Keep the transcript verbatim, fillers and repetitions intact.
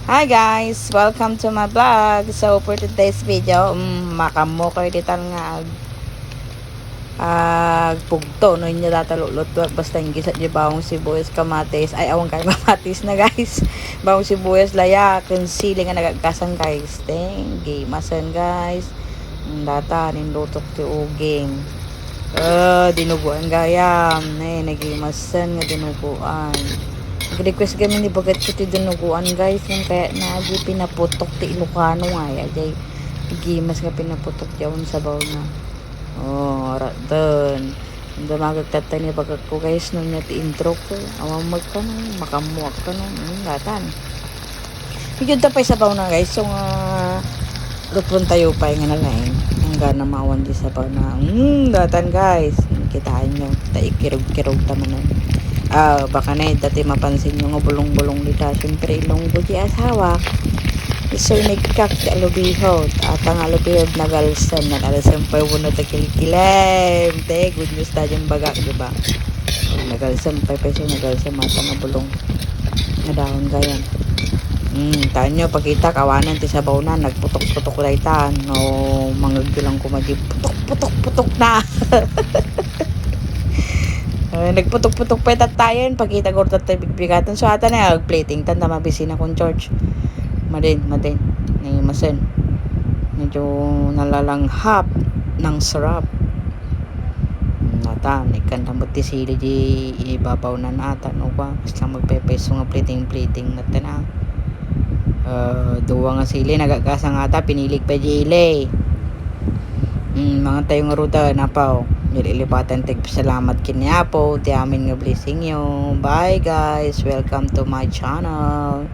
Hi guys! Welcome to my vlog. So for today's video, mm, makammo kayo ditan nga ag-, agpugto no inyo data lulutuak basta inggisat di bawang sibuyas kamatis. Ay, awan kayo kamatis na guys. Bawang sibuyas laya, kun sili nga nagagkasan guys. Thank you. Masen guys. Ang data, ninlutok ti uging. Ah, dinuguan gayam. Eh, nagimasan nga dinuguan. Nag-request kami ni bagat ko ti dinuguan, guys. Yung kaya na di pinaputok ti Ilocano nga, ay, ajay. Gimas nga pinaputok yaon sabaw na. Oh, ara, dun. Ang damagag tattay ni bagak ko, guys, no niya ti intro ko. Awan magkano, makamuak kano. Hmm, datan. Medyo da pay sabaw na, guys. So, nga, lutron tayo pay nga nalaing. Ang gana maawan di sabaw na. Mm, datan, guys. Kitaan nyo. Ta ikirog-kirog ta manen. Ah, baka na dati mapansin nyo nga bulong-bulong dita. Siyempre, ilonggo di asawa. Iso inigkak ti alubiho. Ata nga alubiho, nagalsem. Nagalsem pay wano ta kilkilem. Te, good news ta dyan bagak, di ba? Nagalsem pay, pay so nagalsem. Ata nga bulong. Nga dahon gayan. Hmm, taan nyo, pakita, kawanan ti sabaw na, nagputok-putok dayta, no, mangagbilang ko madi, putok, putok, putok na. Eh, nagputok-putok pay tattayen, pakita gurtat tayo bigbigaton. So, ata na, agplating, tanda mabisina kong George. Madin, madin, ni masen. Medyo nalalanghap ng sarap. Natan, ikan na mo ti sili di ibabaw na natan, o ba? Basta magpepeso nga plating-plating na tana. Ah, duwa nga sili, nagagasa nga ata, pinilik pa di ili. Mm, mga tayo nga ruta, napaw. Nililipatan, tagpasalamat ken ni Apo, ti amin nga blessing yo. Bye guys, welcome to my channel.